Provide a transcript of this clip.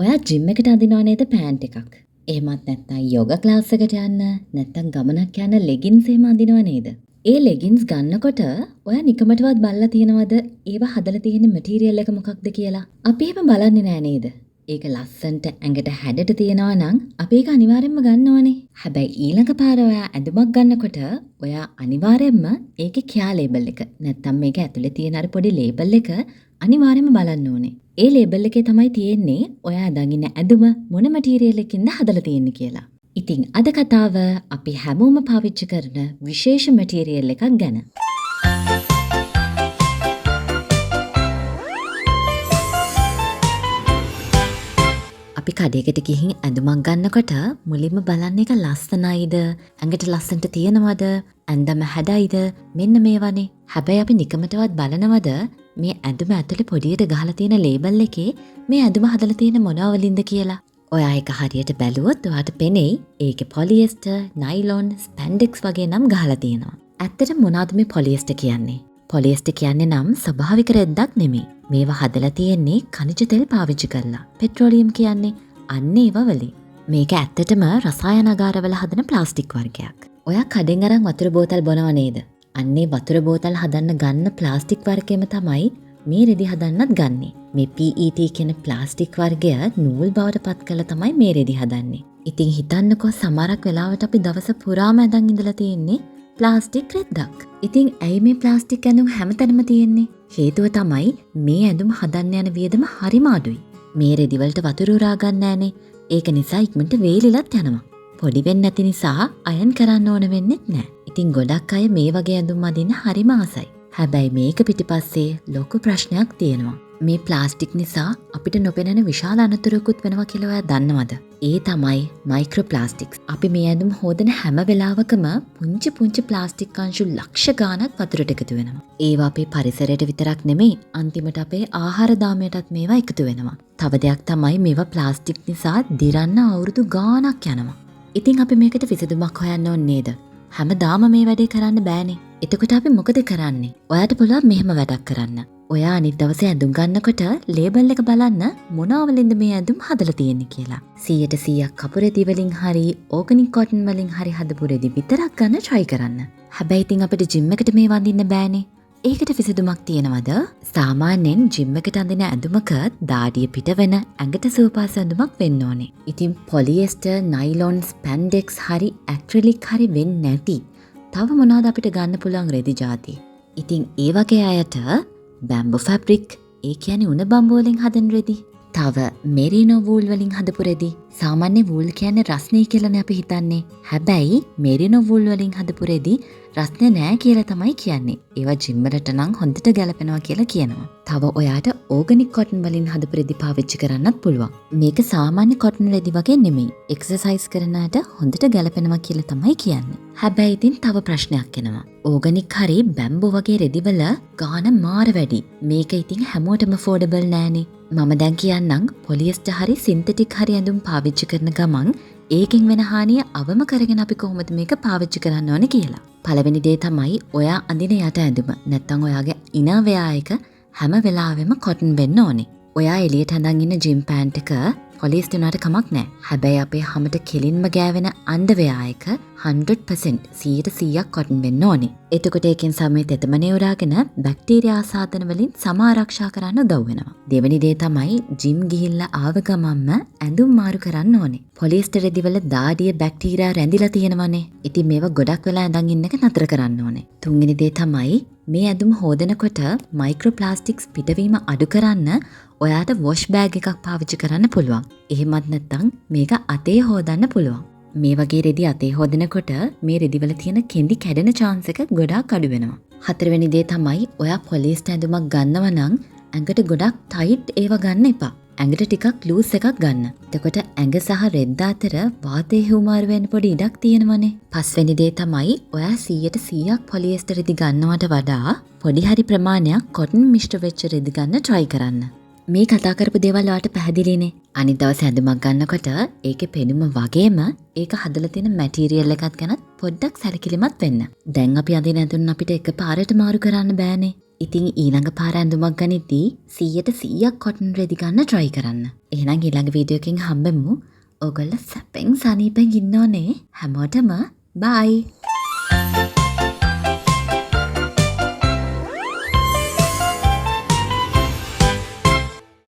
ඔයා ජිම් එකට අඳිනව නේද පෑන්ට් එකක්? එහෙමත් නැත්නම් යෝගා ක්ලාස් එකට යන්න, නැත්නම් ගමනක් යන්න ලෙගින්ස් එහෙම අඳිනව නේද? ඒ ලෙගින්ස් ගන්නකොට ඔයා නිකමටවත් බලලා තියෙනවද ඒවා හදලා තියෙන මැටීරියල් එක මොකක්ද කියලා? අපි එහෙම බලන්නේ නෑ නේද? ඒක ලස්සනට ඇඟට හැඩට තියෙනවා නම් අපි ඒක අනිවාර්යෙන්ම ගන්න ඕනේ. හැබැයි ඊළඟ පාර ඔයා ඇඳුමක් ගන්නකොට ඔයා අනිවාර්යෙන්ම ඒකේ කෙයා ලේබල් එක නැත්නම් මේක ඇතුලේ තියෙන අර පොඩි ලේබල් එක අනිවාර්යෙන්ම බලන්න ඕනේ. ඒ ලේබල් එකේ තමයි තියෙන්නේ ඔයා ඇඳන් ඉන්න ඇඳුම මොන මැටීරියල් එකකින්ද හදලා තියෙන්නේ කියලා. ඉතින් අද කතාව අපි හැමෝම පාවිච්චි කරන විශේෂ මැටීරියල් එකක් ගැන. අපි කඩේකට ගිහින් ඇඳුමක් ගන්නකොට මුලින්ම බලන්නේ ඒක ලස්සනයිද, ඇඟට ලස්සනට තියෙනවද, ඇඳම හැඩයිද, මෙන්න මේවානේ. හැබැයි අපි නිකමටවත් බලනවද මේ ඇඳුම ඇතුලේ පොඩියට ගහලා තියෙන ලේබල් එකේ මේ ඇඳුම හදලා තියෙන මොනවා වලින්ද කියලා? ඔයා ඒක හරියට බැලුවොත් ඔයාට පෙනෙයි ඒකේ පොලිඑස්ටර්, නයිලොන්, ස්පැන්ඩෙක්ස් වගේ නම් ගහලා තියෙනවා. ඇත්තටම මොනවද මේ පොලිඑස්ටර් කියන්නේ? පොලිඑස්ටර් කියන්නේ නම් ස්වභාවික රෙද්දක් නෙමෙයි. මේවා හදලා තියෙන්නේ ඛනිජ තෙල් පාවිච්චි කරලා. පෙට්‍රෝලියම් කියන්නේ අන්න ඒවා වලින්. මේක ඇත්තටම රසායනාගාරවල හදන ප්ලාස්ටික් වර්ගයක්. ඔයා කඩෙන් අරන් වතුර බෝතල් බොනව නේද? අන්නේ වතුර බෝතල් හදන්න ගන්න ප්ලාස්ටික් වර්ගයම තමයි මේ රෙදි හදන්නත් ගන්නෙ. මේ PET කියන ප්ලාස්ටික් වර්ගය නූල් බවට පත් කරලා තමයි මේ රෙදි හදන්නේ. ඉතින් හිතන්නකෝ සමහරක් වෙලාවට අපි දවස පුරාම ඇඳන් ඉඳලා තියෙන්නේ ප්ලාස්ටික් රෙද්දක්. ඉතින් ඇයි මේ ප්ලාස්ටික් ඇඳුම් හැමතැනම තියෙන්නේ? හේතුව තමයි මේ ඇඳුම් හදන්න යන වියදම හරිම අඩුයි. මේ රෙදි වලට වතුර උරා ගන්න නෑනේ. ඒක නිසා ඉක්මනට වේලිලත් යනවා. පොඩි වෙන්නේ නැති නිසා අයන් කරන්න ඕන වෙන්නෙත් නෑ. ඉතින් ගොඩක් අය මේ වගේ ඇඳුම් අඳින්න හරිම ආසයි. හැබැයි මේක පිටිපස්සේ ලොකු ප්‍රශ්නයක් තියෙනවා. මේ ප්ලාස්ටික් නිසා අපිට නොපෙනෙන විශාල අනතුරකුත් වෙනවා කියලා ඔයා දන්නවද? ඒ තමයි මයික්‍රෝ ප්ලාස්ටික්ස්. අපි මේ ඇඳුම් හොදන හැම වෙලාවකම පුංචි පුංචි ප්ලාස්ටික් අංශු ලක්ෂ ගාණක් වතුරට එකතු වෙනවා. ඒවා අපේ පරිසරයට විතරක් නෙමෙයි, අන්තිමට අපේ ආහාර දාමයටත් මේවා එකතු වෙනවා. තව දෙයක් තමයි මේවා ප්ලාස්ටික් නිසා දිරන්න අවුරුදු ගාණක් යනවා. ඉතින් අපි මේකට විසඳුමක් හොයන්න ඕනේ නේද? හැමදාම මේ වැඩේ කරන්න බෑනේ. එතකොට අපි මොකද කරන්නේ? ඔයාට පුළුවන් මෙහෙම වැඩක් කරන්න. ඔයා අනිත් දවසේ ඇඳුම් ගන්නකොට ලේබල් එක බලන්න මොනවා වලින්ද මේ ඇඳුම් හදලා තියෙන්නේ කියලා. 100% කපු රෙදි වලින් හරි ඕගනික් කොටන් වලින් හරි හදපු රෙදි විතරක් ගන්න try කරන්න. හැබැයි ඉතින් අපිට ජිම් එකට මේ වඳින්න බෑනේ. ඒකට විසඳුමක් තියෙනවද? සාමාන්‍යයෙන් ජිම් එකට අඳින ඇඳුමක දාඩිය පිට වෙන ඇඟට සුවපහසු ඇඳුමක් වෙන්න ඕනේ. ඉතින් පොලිඑස්ටර්, නයිලොන්, ස්පැන්ඩෙක්ස් හරි ඇක්‍රිලික් හරි වෙන්නේ නැති තව මොනවද අපිට ගන්න පුළුවන් රෙදි ජාති? ඉතින් ඒ වගේ අයට බැම්බු ෆැබ්‍රික්, ඒ කියන්නේ උණ බම්බු වලින් හදන රෙදි. තව මෙරිනෝ වූල් වලින් හදපු රෙදි. සාමාන්‍ය වූල් කියන්නේ රස්නේ කියලානේ අපි හිතන්නේ. හැබැයි මෙරිනෝ වූල් වලින් හදපු රෙදි රස්නේ නෑ කියලා තමයි කියන්නේ. ඒවා ජිම් වලට නම් හොඳට ගැලපෙනවා කියලා කියනවා. තව ඔයාට ඕගනික් කොටන් වලින් හදපු රෙදි පාවිච්චි කරන්නත් පුළුවන්. මේක සාමාන්‍ය කොටන් රෙදි වගේ නෙමෙයි. එක්සර්සයිස් කරන අයට හොඳට ගැලපෙනවා කියලා තමයි කියන්නේ. හැබැයි ඉතින් තව ප්‍රශ්නයක් එනවා. ඕගනික් හරි බැම්බු වගේ රෙදිවල ගාන මාර වැඩි. මේක ඉතින් හැමෝටම ඇෆෝඩබල් නෑනේ. මම දැන් කියන්නම් පොලිඑස්ටර් හරි සින්තටික් හරි ඇඳුම් පාවිච්චි කරන ගමන් ඒකෙන් වෙන හානිය අවම කරගෙන අපි කොහොමද මේක පාවිච්චි කරන්න ඕනේ කියලා. පළවෙනි දේ තමයි ඔයා අඳින යට ඇඳුම නැත්තම් ඔයාගේ ඉනර් වෙයා එක හැම වෙලාවෙම කොටන් වෙන්න ඕනේ. ඔයා එළියට ඇඳන් ඉන්න ජිම් පෑන්ට් එක පොලිඑස්ටර් වුණාට කමක් නෑ. හැබැයි අපේ හැමට කෙලින්ම ගෑවෙන අන්ඩර්වෙයා එක 100% සීයට සීයක් කොටන් වෙන්න ඕනේ. එතකොට ඒකෙන් සමේ තෙතමනේ උරාගෙන බැක්ටීරියා ආසාදන වලින් සම ආරක්ෂා කරන්න උදව් වෙනවා. දෙවෙනි දේ තමයි ජිම් ගිහිල්ලා ආව ගමන්ම ඇඳුම් මාරු කරන්න ඕනේ. පොලිඑස්ටර් රෙදි වල දාඩිය බැක්ටීරියා රැඳිලා තියෙනවනේ. ඉතින් මේවා ගොඩක් වෙලා ඇඳන් ඉන්න එක නතර කරන්න ඕනේ. තුන්වෙනි දේ තමයි මේ ඇඳුම් හොදනකොට මයික්‍රෝ ප්ලාස්ටික්ස් පිටවීම අඩු කරන්න ඔයාට වොෂ් බෑග් එකක් පාවිච්චි කරන්න පුළුවන්. එහෙමත් නැත්නම් මේක අතේ හොදන්න පුළුවන්. මේ වගේ රෙදි අතේ හොදනකොට මේ රෙදිවල තියෙන කෙඳි කැඩෙන චාන්ස් එක ගොඩාක් අඩු වෙනවා. හතරවෙනි දේ තමයි ඔයා පොලිඑස්ටර් ඇඳුමක් ගන්නව නම් ඇඟට ගොඩක් ටයිට් ඒවා ගන්න එපා. ඇඟට ටිකක් ලූස් එකක් ගන්න. එතකොට ඇඟ සහ රෙද්ද අතර වාතය හුමාරු වෙන්න පොඩි ඉඩක් තියෙනවනේ. පස්වෙනි දේ තමයි ඔයා 100% පොලිඑස්ටර් රෙදි ගන්නවට වඩා පොඩි හරි ප්‍රමාණයක් කොටන් මිශ්‍ර වෙච්ච රෙදි ගන්න try කරන්න. මේ කතා කරපු දේවල් ඔයාට පැහැදිලිනේ. අනිත් දවසේ ඇඳුමක් ගන්නකොට ඒකේ පෙනුම වගේම ඒක හදලා තියෙන මැටීරියල් එකත් ගැනත් පොඩ්ඩක් සැලකිලිමත් වෙන්න. දැන් අපි අඳින ඇඳුම් අපිට එකපාරට මාරු කරන්න බෑනේ. ඉතින් ඊළඟ පාර ඇඳුමක් ගනිද්දී 100ට 100ක් කොටන් රෙදි ගන්න try කරන්න. එහෙනම් ඊළඟ වීඩියෝ එකකින් හම්බෙමු. ඔයගොල්ලෝ සැපෙන් සනීපෙන් ඉන්න ඕනේ. හැමෝටම බයි.